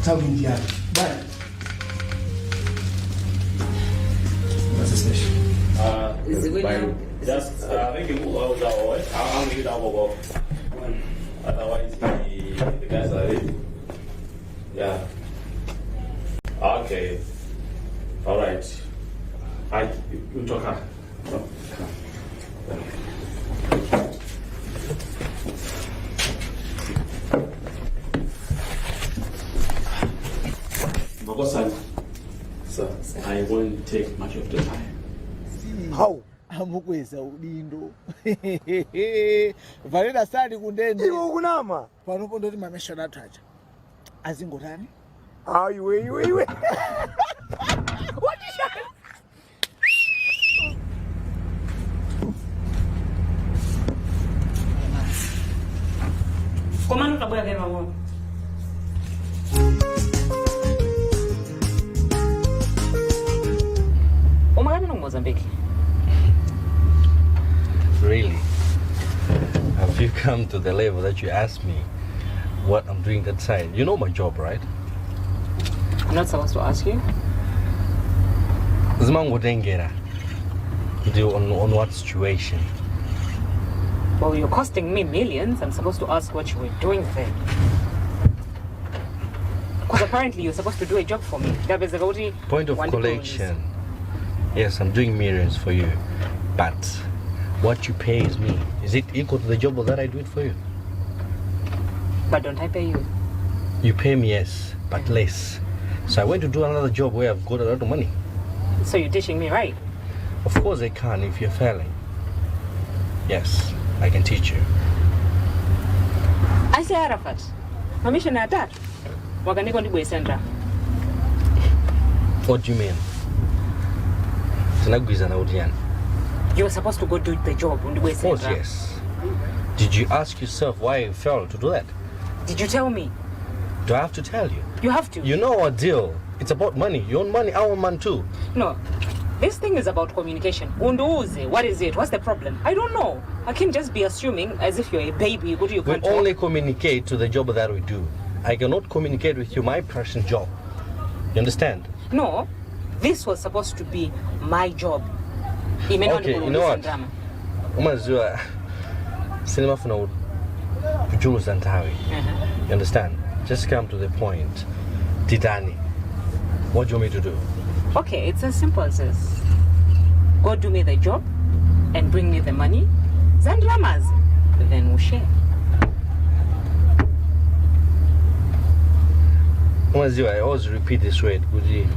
Nthawi ndi yake. Bwana. That's a special. Zikwina. Just, maybe we'll I'll make it out Otherwise, the guys are ready. Yeah. Okay. All right. I you talk her. Makosan, sir, I won't take much of the time. How? Amukweza udindo. Valera sali kundende. Iwe ukunama. Panopo ndoti mameshoni athu aja azingotani. Ah, iwe iwe iwe. Komano tabwera kale pang'ono. Umakatani ku Mozambique? Really? Have you come to the level that you ask me what I'm doing that side? You know my job, right? I'm not supposed to ask you. Zimangotengera. Do on what situation? Well, you're costing me millions. I'm supposed to ask what you were doing there. Because apparently you're supposed to do a job for me. Ndapezeka kuti Point of wandipromise. collection. Yes, I'm doing millions for you. But what you pay is me. Is it equal to the job that I do it for you? But don't I pay you? You pay me, yes, but less. So I went to do another job where I've got a lot of money. So you're teaching me, right? Of course I can if you're failing. Yes, I can teach you. Aise Arafat. Mamishoni atatu. Wakanika kundibwezera ndalama. What do you mean? Tinagwirizana kuti yani? You were supposed to go do the job Of undibwezera course, ndalama. yes. Did you ask yourself why you failed to do that? Did you tell me? Do I have to tell you? You have to. You know our deal. It's about money. You want money, I want money too. No. This thing is about communication. Undiuze, what is it? What's the problem? I don't know. I can't just be assuming as if you're a baby. What you We can't talk. only communicate to the job that we do. I cannot communicate with you my personal job. You understand? No. This was supposed to be my job. Imene Okay, you know what? ndalama. Umadziwa sindimafuna kuchulutsa nthawi. You understand? Just come to the point. Titani. What do you want me to do? Okay, it's as simple as this. Go do me the job and bring me the money. Zandalamazi. Then we'll share. Umadziwa, I always repeat this word kuti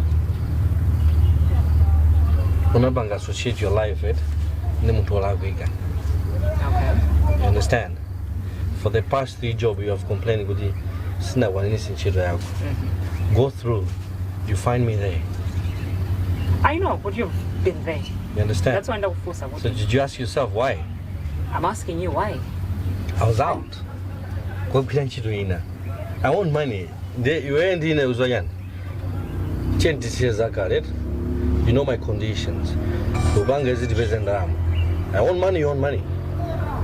unapanga associate your life with ndi munthu wolakwika. Okay. You understand? For the past three job you have complained kuti sindinakwanitse ntchito yako. Go through, you find me there. I know, but you've been there. You understand? That's why ndakufunsa So kuti. did you ask yourself why? I'm asking you why. I was out. Kugwira ntchito ina. I want money. Nde iwe ndine uzwa yani. Tiyeni zakale. You know my conditions. Upanga izi tipeze ndalama. I want money, you want money.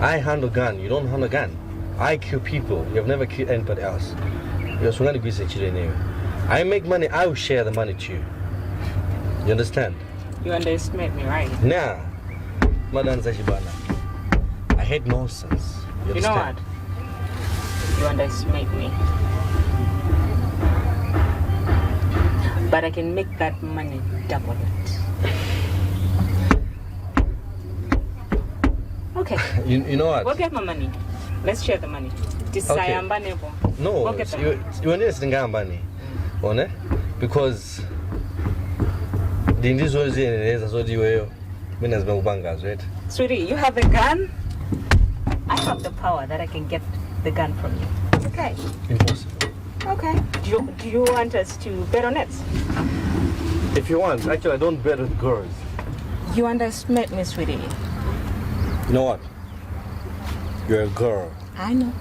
I handle gun, you don't handle gun. I kill people, you have never killed anybody else. Iwe sungandigwiritse ntchito ineyo. I make money, I will share the money to you. You understand? You underestimate me, right? Now, madanza chibana. I hate nonsense. You You know understand? what? You underestimate me. But I can make that money double it. Okay. You know what? Go get my money. Let's share the money. Tisayambanepo. No, Go get the money. iwe ndiye sitingayambani. One? Because ndi ndizoziyenereza zoti iweyo mina zimekupangazo right? Sweetie, you have a gun? I have the power that I can get the gun from you. Okay. Impossible. Okay. Do you want us to bet on it? If you want, actually I don't bet with girls. You underestimate me, sweetie. You know what? You're a girl. I know.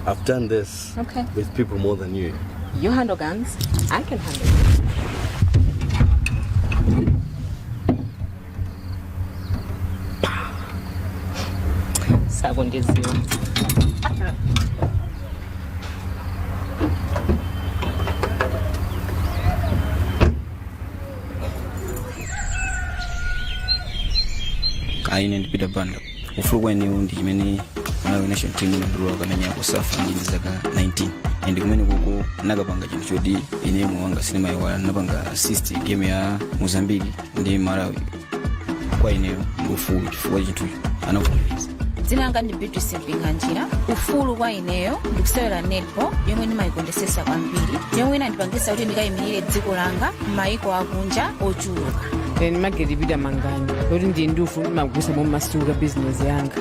I've done this Okay. with people more than you. You handle guns. I can handle you. Sakundiziwa. Ine ndi Peter Banda. Ufulu kwa ineyo ndi chimene Malawi national team inandilola kukamenya COSAFA ndili zaka 19, and kumene kuko nakapanga chinthu choti ine moyo wanga sindimayiwala. Napanga assist game ya Mozambique ndi Malawi. Kwa ineyo ndi ufulu chifukwa chinthucho anavomereza. Dzina langa ndi Beatrice Mpinganjira. Ufulu kwa ineyo ndikusewera netball yomwe ndimayikondesesa kwambiri, yomwe inandipangisa kuti ndikayimirire dziko langa m'mayiko akunja ochuluka. Ine Mageribida Mangani, loti ndili ndi ufulu, ndimagulitsa momasuka bizinesi yanga.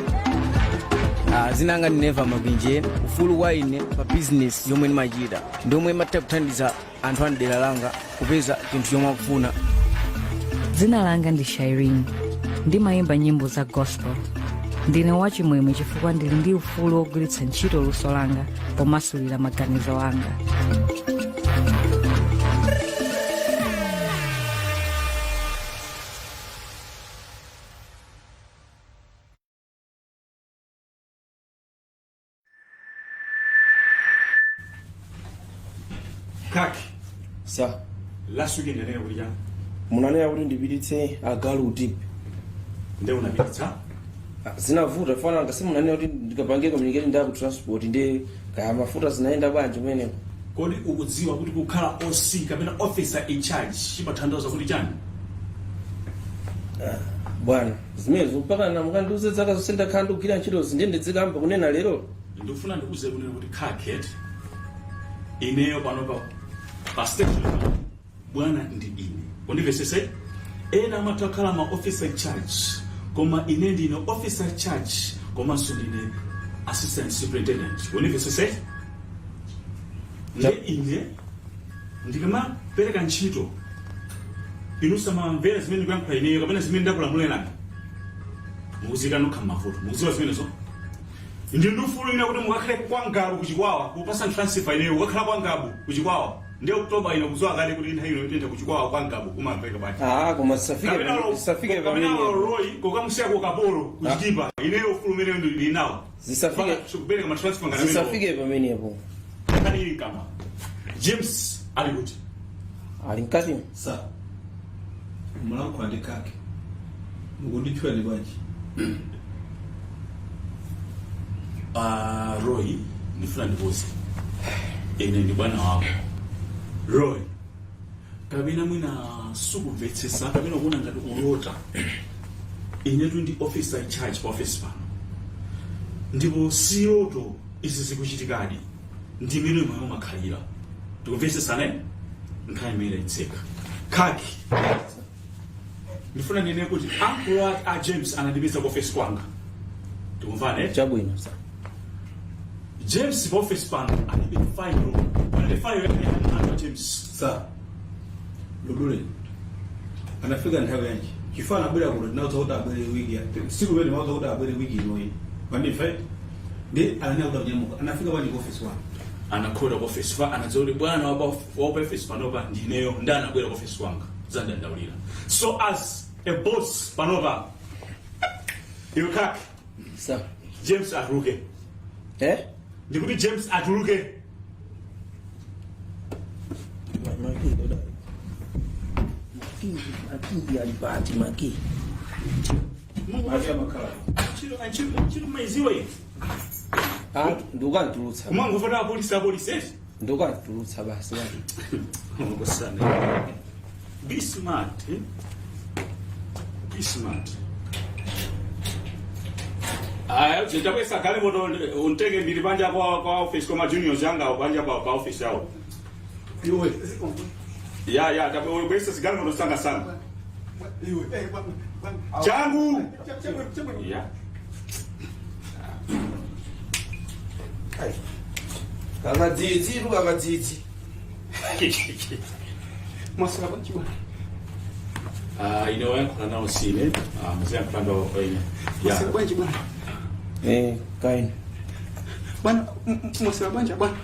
Zina langa ndi Neva Makwinje. Ufulu wa ine pa bizinesi yomwe ndimachita ndiomwe imatha kuthandiza anthu a mdera langa kupeza chinthu chomwe akufuna. Dzina langa ndi Shairin, ndimayimba nyimbo za gospel. Ndine wachimwemwe chifukwa ndili ndi ufulu wogwiritsa ntchito luso langa pomasulira maganizo anga. Kaki. Sa. Last weekend ndinanena kuti chani? Munanena kuti ndipititse agalu ku dip. Nde unapititsa? Zinavuta fana ngasi munanena kuti ndikapange communicate ndi aku transport, ndi kaya mafuta zinaenda bwanji kumeneko. Kodi ukudziwa kuti kukhala OC kapena officer in charge chimatanthauza kuti chani? Bwana, zimenezo mpaka na mukandiuze? Zaka zonse ndakhala ndikugwira ntchitozi, ndiye ndizikamba kunena lero? Ndikufuna ndikuuze kunena kuti khaket ineyo panopa pa station pano, bwana ndi ine, undimvesese. Ena amatha kukhala ma officer in charge, koma ine ndine officer in charge komanso ndine assistant superintendent, undimvesese. Nde ine ndikamapereka ntchito, inu samamvera zimene ndikuyankhula ineyo kapena zimene ndakulamulirani, mukuzika nokha m'mavuto. Mukudziwa zimenezo? Ndi ufulu ine kuti mukakhale kwa Ngabu kuchikwawa, kupasa transfer ineyo kukakhala kwa Ngabu kuchikwawa. Ndi October ino kudziwa kale kuti nthawi ino itentha kuchikwawa kwa Ngabu kumamveka bwanji? Ah, koma zisafike Kapena zisafike kapena pamenepo. Roy kokamusiya ku kapolo kuchitipa, ineyo ufulu umene ndili nawo. Zisafike Kupereka ma transfer ngati amenewo. zisafike pamenepo. Kani ili kama James ali kuti? Ali mkati. Sa mulankhula ndi kake, mukunditchula ndi bwanji? Roy, ndifuna ndikuuze, ine ndi bwana wako Roy. Kapena mwina sukumvetsetsa kapena kuona ngati ulota. Inetu ndi officer in charge pa office pano, ndipo siloto, izi zikuchitikadi, ndi mmene moyo umakhalira. Tikumvetsetsana? Nkhani imene itseka khaki, ndifuna ndinene kuti uncle ake a James anandipeza ku office kwanga. Tikumvana, eh? Chabwino, sa. James pa office pano alibe file, alibe file ya ya James. Sa Ludule anafika nthawi yanji? Chifukwa anabwera kuno, tinauza kuti abwere wiki ya siku imene mauza kuti abwere wiki inoyi mandife, ndi ananena kuti akunyamuka. Anafika bwanji ku office wanu? Anakhota ku office fa anadziwa kuti bwana wa pa office panopa ndineyo, ndi anabwera ku office kwanga zandandaulira. So as a boss panopa, iwe kaki, Sa. James atuluke. Eh? Ndikuti James atuluke. Maki, maki alipati maki. Ntchito maiziwa izi. Ah, ndikantulutsa. Kumangofota apolisi, apolisi eti. Ndikantulutsa basi. Ngosana. Be smart, eh? Be smart. Aya, tabwesa galimoto unteke, ndili panja kwa office kwa ma juniors yanga panja pa office yawo. Iwe. Ya, tabwesa sigalimoto sanga sanga. Iwe. Changu. Ya. Kakadzidzi tu, kakadzidzi. Mwaswera bwanji, bwana? Ah, ine wayankhula nawo sine. Ah, muziyankhula ndo ine. Mwaswera bwanji, bwana? Eh, kaini. Bwana, mwaswera bwanji, bwana?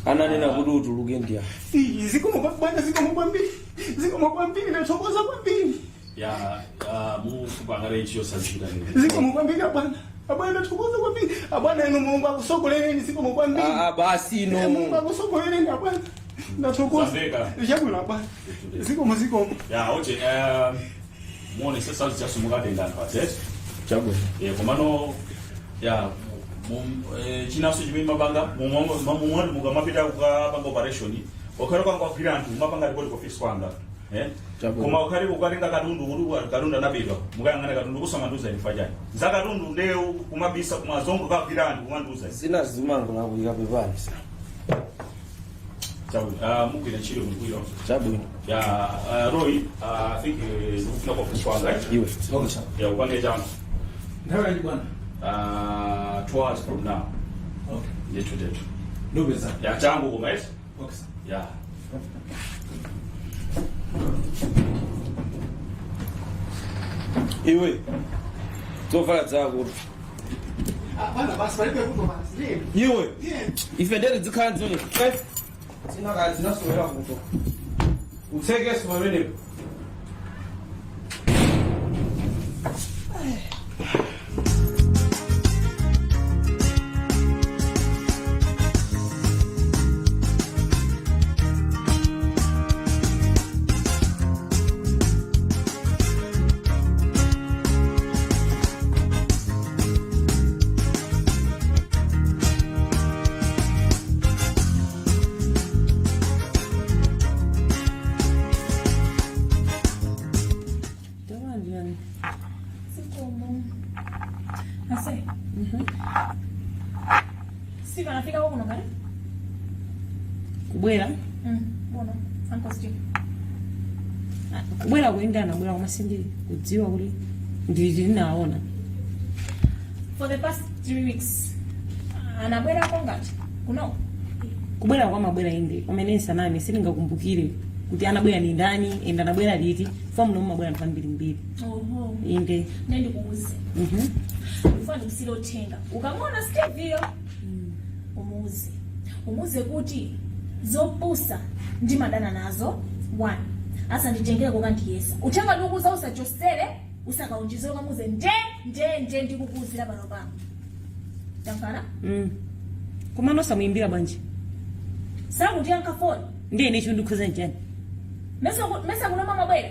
Ananena kuti utuluke ndiya. Ii, zikomo bwana, zikomo kwambiri. Zikomo kwambiri, ndathokoza kwambiri. Ya, ya, mukupangana ichiyo sazita ni. Zikomo kwambiri, abwana. Abwana, ndathokoza kwambiri. Abwana, inu Mulungu akusogolereni, zikomo kwambiri. Ah, basi. Eh, No. Mulungu akusogolereni, abwana. Ndathokoza. Zamveka. Chabwino, abwana. Zikomo, zikomo. Ya, oche, muone sasa jasumuka tenda anthu atete. Chabwino. Komano ya chinanso chimene mapanga mumwati mukamapita kukapanga operation, ukhale kwangwagwira anthu, mapanga ripoti ku office kwanga, eh? Chabwino. Koma ukhale ukatenga katundu, kuti katundu anabedwa, mukayang'ana katundu, kusamandiuza ifa chani za katundu, ndewu kumabisa kumazongo, kagwira anthu kumandiuza. Zina zimango lakuyika, pepani. Chabwino. Mugwira ntchito bwinobwino. Chabwino. Ya, Roy, I think ndikufuna ku office kwanga, eh? Iwe. Okay, sir. Ya, upange changu. Nthawi yanji, bwana? 2 hours from now. Okay. Ndithu, ndithu. Ndupeza. Ya, changu koma, yes. Okay, sir. Ya. Iwe, zovala zako. Bwana, basi palibe kuto basi. Ndiye. Iwe, ife ndere zikhala zimene zinakhala zinasowera kuto, utsekeso pamenepo. Tawandiyani. Sikomo. Ase. Steve anafika huko kuno kale? Kubwera? Bueno, Uncle Steve. Kubwera kuenda, anabwera koma sindi kudziwa kuti ndilinaona. For the past 3 weeks. Anabwera ko ngati? Kuno. Kubwera kwa mabwera inde, pamene nsaname sindingakumbukire kuti anabwera ni ndani ende anabwera liti, fa muno mumabwera anthu ambirimbiri. Oho. Inde. Nendikuuze. Ufana kusila uthenga. Ukamona Steve yo, umuuze. Umuuze kuti zopusa ndimadana nazo. One. Asanditengere kokandiyesa. Uthenga ndikukuza, usachosere, usakaunjize, ukamuze nde nde nde ndikukuuzira pano pano. Tamvana? Komano osamuyimbira bwanji? Sakutiyankha foni. Ndiye ine chindikhuza nchani? Mesa kuno mama bwera.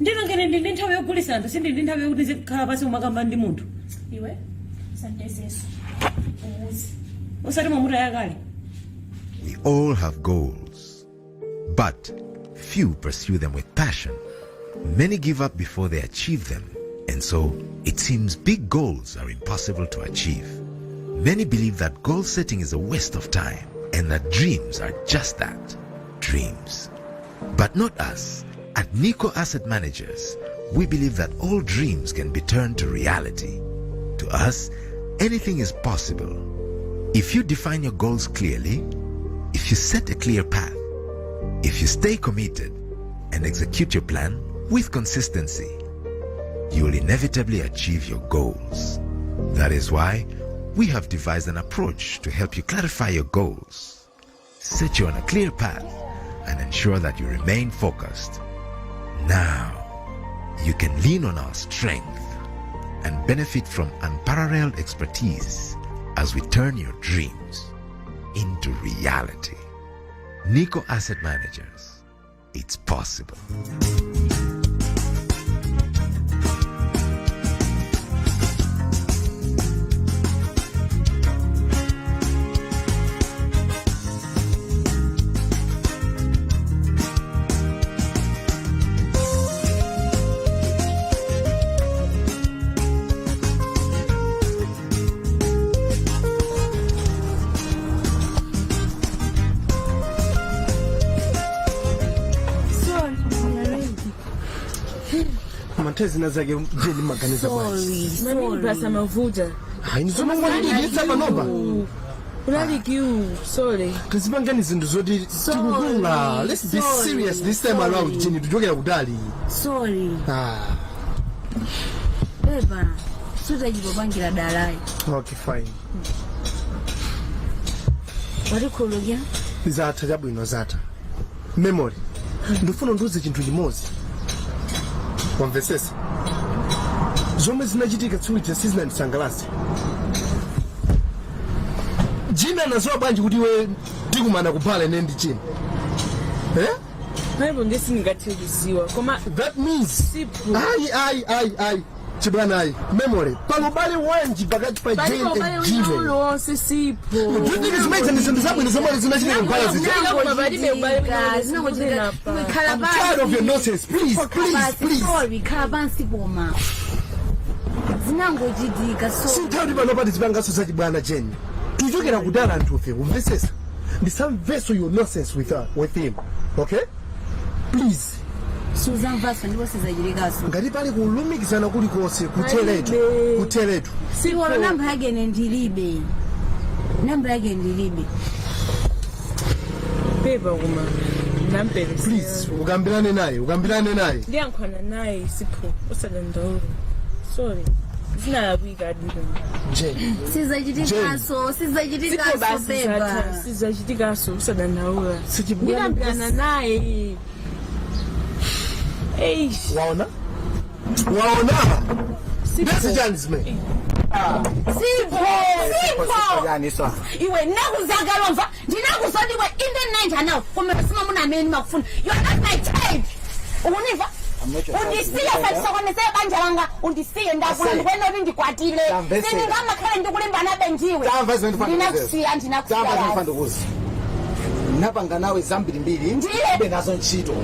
Ndino ngene ndi nthawi yogulisa anthu, sindi ndi nthawi yokuti ndizikhala pasi umakamba ndi munthu. Iwe usandiyeseso. Umuuze. Usati mwamutaya kale. We all have goals, but few pursue them with passion. Many give up before they achieve them, and so it seems big goals are impossible to achieve. Many believe that goal setting is a waste of time and that dreams are just that, dreams. But not us. At Nico Asset Managers, we believe that all dreams can be turned to reality. To us, anything is possible. If you define your goals clearly, if you set a clear path, if you stay committed and execute your plan with consistency, you will inevitably achieve your goals. That is why we have devised an approach to help you clarify your goals, set you on a clear path, and ensure that you remain focused. Now, you can lean on our strength and benefit from unparalleled expertise as we turn your dreams into reality. Nico Asset Managers, it's possible. Sorry. Manthe zina zake ndiye maganiza bwanji. Sorry. Basa mavuta. Hayi, ndizomangwanidiyetsa panopa. Unalikiu, sorry. Tizipangani zinthu zoti tikukula. Let's be Sorry, serious this time sorry. around, chini tichokera kutali. Sorry. Ah. Pepa, sutachipopangira dalayi. Okay, fine. Watikhululukira? Zatha, chabwino, zatha. Memory, ndifuna ndiuze chinthu chimodzi, wamvesesa? Zomwe zinachitika tsiku lija sizinandisangalatse. Jimmy anazowa bwanji kuti iwe tikumana kuphala ine ndi Jimmy, eh? Paipo ndiye sindingathe kuziwa, koma That means Sipo. Ayi, ayi, ayi, ayi. Chibwanayi, memory. Pali ubale wanji pakati pa Palibe Jane ubale and wina Jimmy. uliwonse, Sipho. Do you think zimene ndi zinthu zabwino zomwe zinachitika m'bala zija? I'm tired of your nonsense. Please, please, please. Sorry, khala pansi koma zinangochitika so Sinthawi pano pati zipangaso zachibwana Jane. Tuchokera kudala anthufe, umvesesa. Ndisamveso your nonsense with her, with him. Okay? Please. Suzamvaso ndipo sizachitikaso. Ngati pali kulumikizana kulikonse kutheretu, kutheretu. Siwolo namba yake ine ndilibe, namba yake ndilibe. Pepa koma ndamperesera. Please, ukambirane naye, ukambirane naye. Ndiyankhulana naye Sipho, usadandaule. Sorry, zinalakwika adiko. Jane. Sizachitikaso, sizachitikaso pepa. Sizachitikaso, usadandaula. Ndikambirana naye. Eish. Waona? Waona? Ndezi chani zimene? Sipho, Sipho. Iwe nakuzakalomva ndinakuza ndiwe into endinayinja nawo koma simamuna amene ndimakufuna. You are not my type. Ukuniva? Undisiye sandisokonezeye banja langa, undisiye ndakula ndikuyenera kuti ndikwatile. Tamvesera. Sindingamakhale ndikulimbana bendiwe. Tamva zimene ndifuna Ndinakusiya, Tamva ndinakusiya. zimene ndifuna ndikuuze. Napanga nawe zambirimbiri ndibe nazo ntchito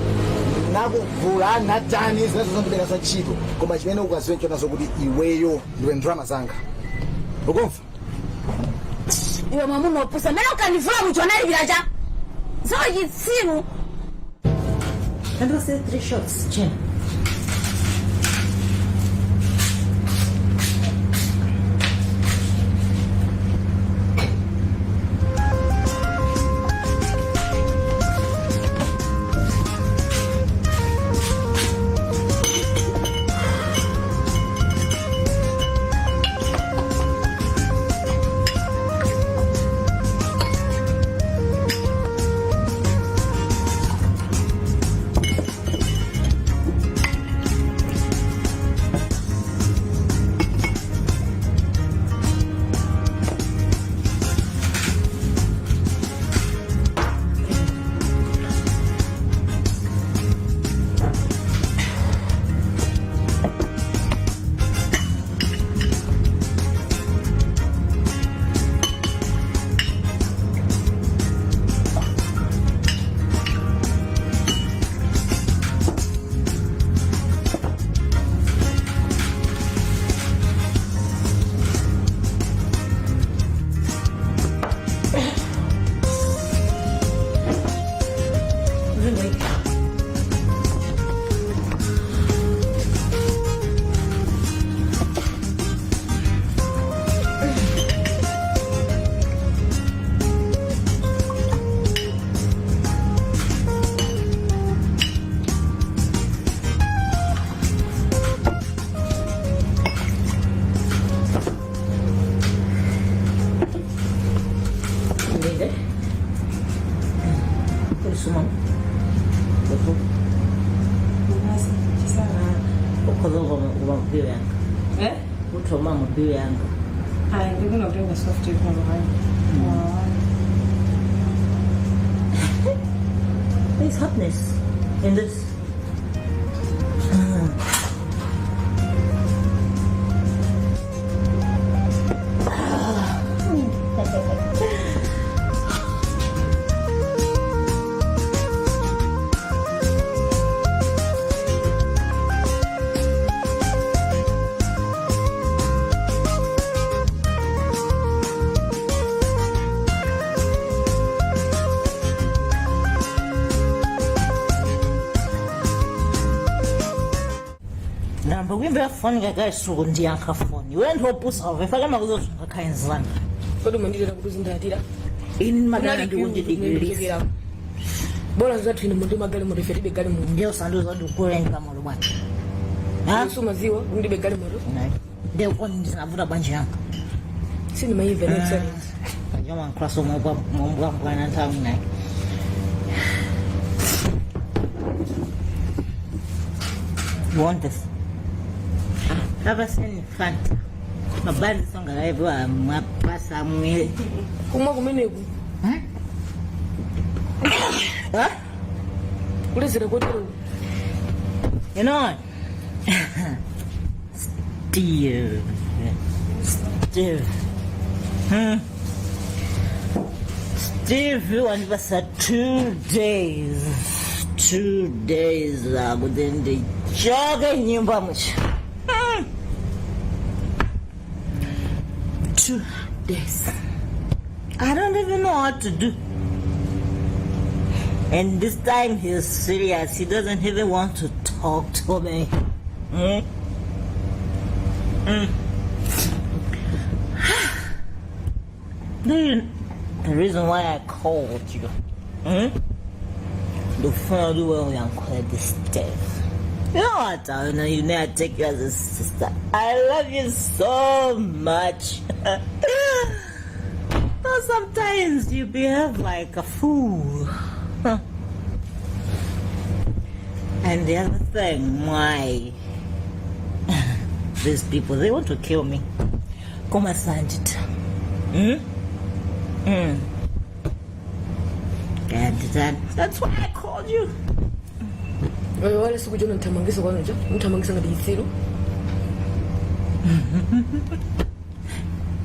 nakuvula natani zinezo ndibe nazo ntchito koma chimene ukaziwe nchonazo kuti iweyo ndiwe ndalama zanga ukumva. Iwe mwamuna opusa, mmene ukandivula muchonalipira cha zochitsiru. Ndose three shots, Jen. Ndinde. Kulisuma. Ukhoza kuba mbiyo yanga. Eh? Uthoma mbiyo yanga. Hayi, ndikuna kutenga soft pano hayi. There's happiness in this. Ndamba kuimbira foni kakaisuku ndiyankha foni iwe anthu opusa vefaka makuzo zingakhaenzanga. Kodi umanditera kuti uzindatira? Ini madana ndikundidikirisa. Bora zathu ine mundi magalimoto, ife tibe galimoto. Ndiye usandiuza kuti ukulenga moto bwana. Sumaziwa undibe galimoto. Ndiye koni ndinavuta bwanji yanga. Sindimaimva neexcellence. Panjoma nklaso mombwambwana nthawi naye. You want this? Have seen Fanta. Mabali songa laivu mapasa mwe. Kumwa kumeneku kulezera kotero. You know what? Steve. Steve. Steve wandipasa 2 days. 2 days akuti ndichoke nyumba mucha. 2 days. I don't even know what to do. And this time he's serious. He doesn't even want to talk to me. The reason why I called you, The phone will this Steve. You know what, Diana? You know I take you as a sister. I love you so much. But sometimes you behave like a fool. And the other thing, why these people, they want to kill me. Koma sandita. And that's why I called you. Oyo wale siku jona nthamangisa kwanuja nthamangisa ngati chitsiru.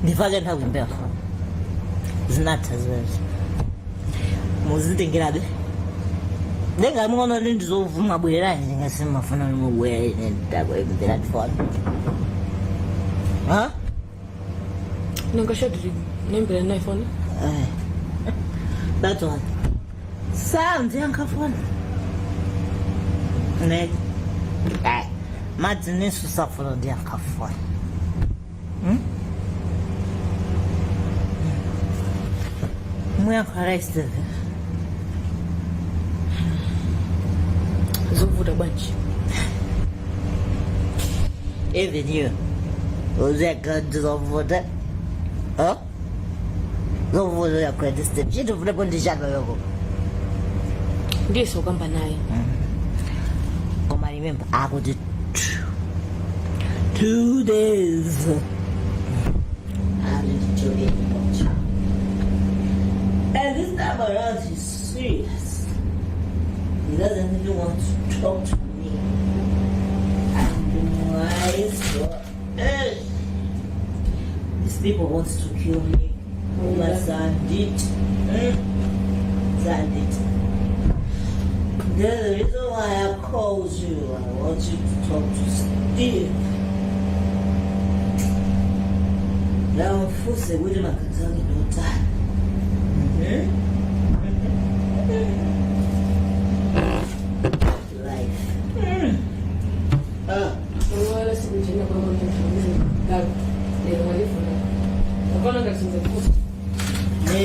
Ndifake nthawi phone. Zinatha ziwezo. Muzitengerabe. Ndingamuona ndi ndizovuma bwererani ngasimafuna nimubwere ine ndakuimbira phone. Huh? Nanga Shadri naimbira naye phone? Eh. That one. Sound yankafona. Ne. Eh. Madzi nesu safuna ndiyankafona. Muyankhala Steve. Zovuta bwanji? Even you. Uzeka zovuta. Huh? Zovuta yakwenda Steve. Chituvule ndishaka yoko. Ndiye sokamba naye. Koma remember, akuti 2 days. I need to get. And this time around, he's serious. He doesn't even want to talk to me. And why so? These people want to kill me. Koma sandit. Sandit. The reason why I called you, I want you to talk to Steve. Ndamfunse kuti maganizo ake ndotani. Life. Ah. Wala siku jona kwamba nthamangisa galu lero mwandifuna ukona ngati sinzakufa. Ne,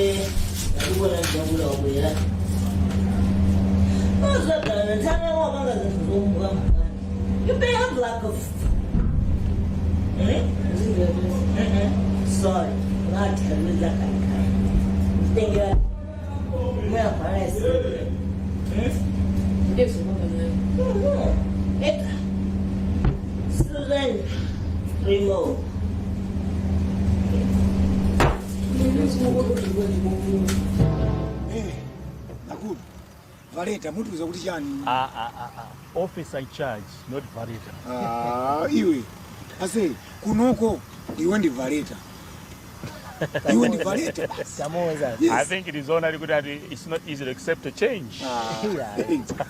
ndakubona ndakula wabwera. Uzagana nthawi wapanga zinthu zomuka mphani. You behave like a Sorry, ngathembisa kakhaya. Tengera. Muyafana Steve. Ndiye sokamba naye. Eka. Susan Remo. Akulu Valeta mutuuza kuti chani? Ah, ah, ah, ah. Officer in charge, not Valeta. Ah, iwe ase kunoko iwe ndi Valeta, iwe ndi Valeta basi. Yes. I think it is only good that it's not easy to accept a change.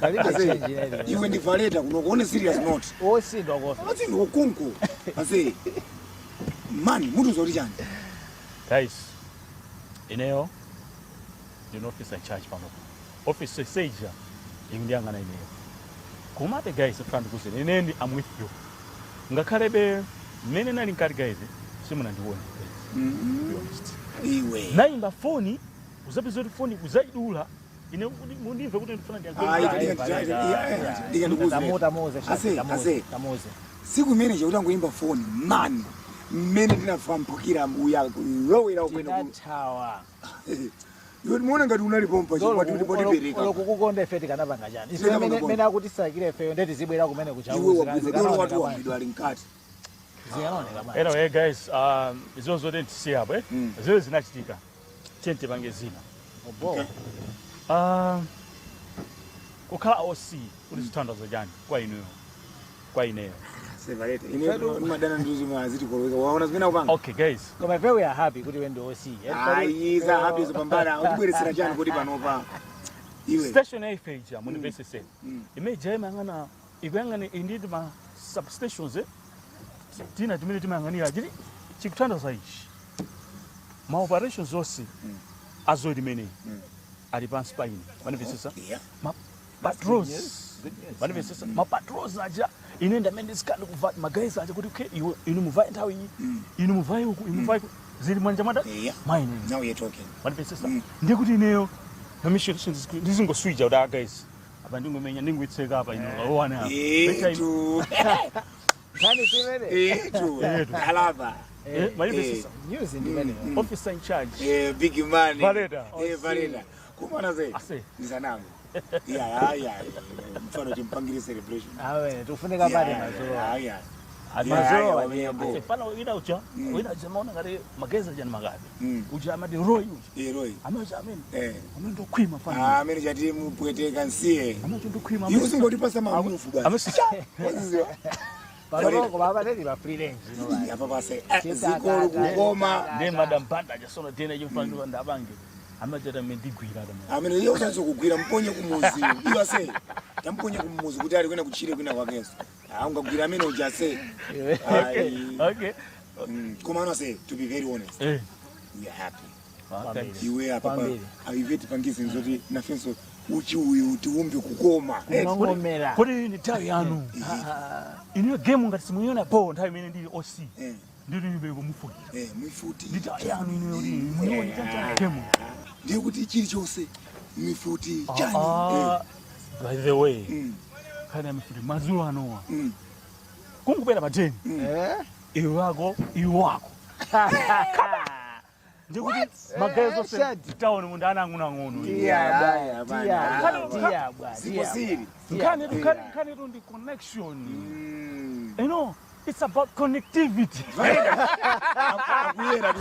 Ase, iwe ndi Valeta kunoko on a serious note. Osindwa kofa. Osindwa konko ase mani mutuuza kuti chani? Guys, ineyo ndine officer in charge panopo. Officer seja ikundiyang'ana ineyo. Komabe guys, friend kuzeni ine ndi I'm with you. Ngakhalebe mmene nali nkati guys, simunandione guys. To be honest. Iwe. Nayimba foni, uzapeza kuti foni kuzayidula. Ine kuti mundimve kuti ndifuna Ayi, Tamuza, tamuze. Ase, ase. Tamuze. Siku imene chakuti angoyimba foni mani mmene ndinafampukira uya lowera ukwena. Tinathawa. Iwe timuona ngati unalipompa chipati tipereka. Kukukonda ife tikanapanga chani? Ife Tikanapanga mene bwanji? Mene akutisakira ifeyo ndeti zibwera kumene. Iwe wagwidwa dolo watu wagwidwa ali mkati. Zikanaoneka bwanji? Anyway guys, izo zote ntisiye apo eh. Zile zinachitika. Chente pange zina. Obo. Kukhala OC kuti zithandazo chani kwa inuyo? Kwa ineyo. Separate. Ine ndimadana ndi zimwe aziti koloweka. Waona zimene akupanga? Okay guys. Koma ife we are happy kuti iwe ndi OC. Ayi, za happy zopambana. Utibweretsera chani kuti panopa? Iwe. Station ya ife ija munivesese. Imene imayang'ana ikuyang'ana indeed ma substations tina timene timayang'anira chili chikuthandiza ichi. Ma operations onse azodi imeneyi ali pansi pa ine. Manivesesa? Ma patrols. Manivesesa? Ma patrols aja ine ndamene ndizikani kuva ma guys aja kuti okay iwe inu muvaye nthawi iyi. Inu muvaye uku, inu muvaye uku. Zili mwanja mwada? Mine. Now you're talking. Manivesesa? Ndiye kuti ineyo na mission ndizingoswitcha kuti ah guys apa ndingomenya ndingoitseka apa ino owana apa. Etu. Nkhani simene. Etu. Kalaba. Manivesesa? News ndi imene. Officer in charge. Big man. Valeta. Valeta. Kumana ze. Ase. Ndizanango. Yeah, yeah. Mfano timpangire celebration. Awe, tufunika pale mazuwa. Yeah, yeah. Mazuwa. Ase fana wina ucha, wina ucha maona ngati mageza jani makabe. Uja amati Roy uja. Eh, Roy. Amene amene. Eh. Amene ndokhwima fana. Ah, amene chati mupweteka nsiye. Amene ndokhwima. Iwe usingotipasa mamufu basi. Amene Waziziwa. Paloko baba teli ba free range. Apa pase. Zikolo kukoma. Ndiye madam Banda ajasono tena icho mfano ndabange. Amachata mendigwira adama. Amene iye usanzo kugwira mponye kumuzi. Iwe ase. Tamponye kumuzi kuti ali kwena kuchire kwina kwakenso. Ah, ungagwira amene uja ase. Okay. Okay. Koma ano ase, to be very honest. Eh. We are happy. Thanks. Iwe apa Kwambiri. aive tipangize nzoti nafenso uchi uyu tiumbe kukoma. Kumangomera. Kodi ni nthawi yanu. Iniyo game ngati simuiona po nthawi imene ndili OC. Ndili nibe kumufukira. Mwifuti. Ndi nthawi yanu iniyo ndi muione chancha game. Ndiye kuti chilichonse mifuti chani. By the way. Khani ya mifuti madzulo anowa. Kungupera pa 10. Iwe wako, iwe wako. Ndikuti magazi onse town mundu anang'onoang'ono. Siposiri. Nkhani tu ndi connection. You know, it's about connectivity. Akuyera.